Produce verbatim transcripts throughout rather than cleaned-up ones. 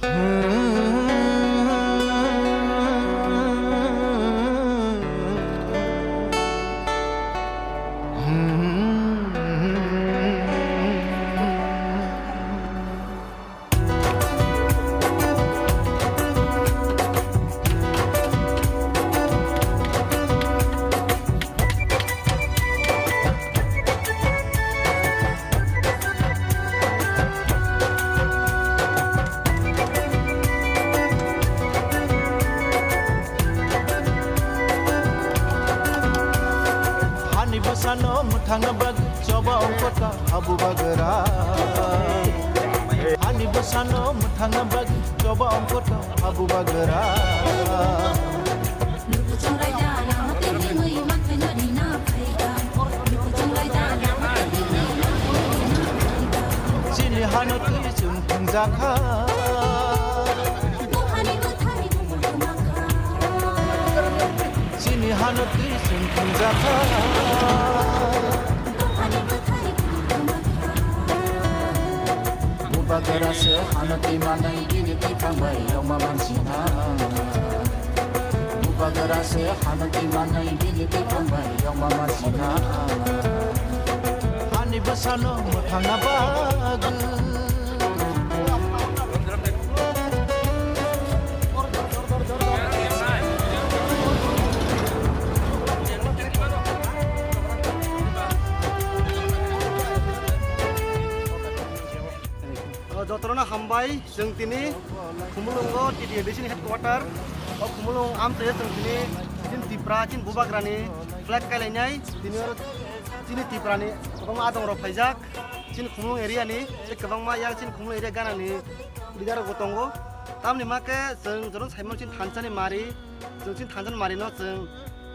Hani bwsano mwthangna bagwi choba ongkota habu bagra. Hani bwsano mwthangna bagwi choba ongkota habu bagra. Chini hano twi chwng thwngjakha. Chini hano twi chwng thwngjakha. Bubagra se hano twi manai bini twi thangbai yokma mansina. Bubagra se hano twi manai bini twi thangbai yokma mansina. Hani bwsano mwthangna bagwi. O, jotono hambai, chwng tini Khumulwngo T T A D C ni headquarter. O Khumulwng amchai chwng tini chini Tipra, chini Bubagrani flag kailainai. Tini oro chini Tiprani kwbangma adongrok phaijak. Chini Khumulwng area ni tei kwbangma yang chini Khumulwng area ganani leader rok bo tongo. Tamni ma khe chwng jotono saimano chini thansa ni mari, chwng chini thansa ni mari no chwng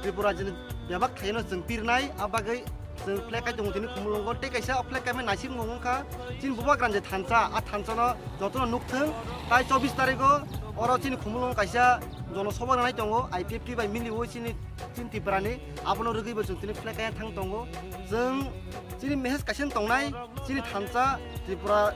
Tripura rajyoni bebak khaino chwng pirnai, a bagwi chwng flag kai tongo tini Khumulwngo. Tei kaisa o flag kaimani naising mung wngkha chini Bubagrani je thansa, a thansa no jotono nukthwng. Tai chobbish tarigo oro chini Khumulwngo kaisa jono sobha rwnai tongo, I P F T bai miliwi chini, chini Tiprani, abono rwgwi bo chwng tini flag kaina thang tongo. Chwng chini message kaisa tongnai, chini thansa Tripura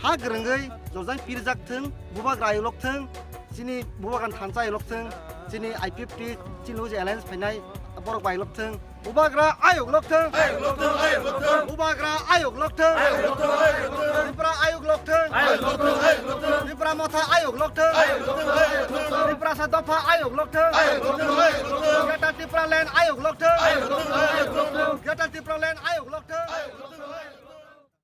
ha kwrwngwi jorjang pirjak thwng, Bubagra ayuk lok thwng, chini Bubagrani thansa ayuk lok thwng, chini I P F T chini loge alliance phainai borok bai lok thwng, Bubagra ayuk lok thwng, Bubagra ayuk lok thwng, Tripura ayuk lok thwng, Tripura motha ayuk lok thwng, Tiprasa dopha ayuk lok thwng, Greater Tipraland ayuk lok thwng, Greater Tipraland ayuk lok thwng.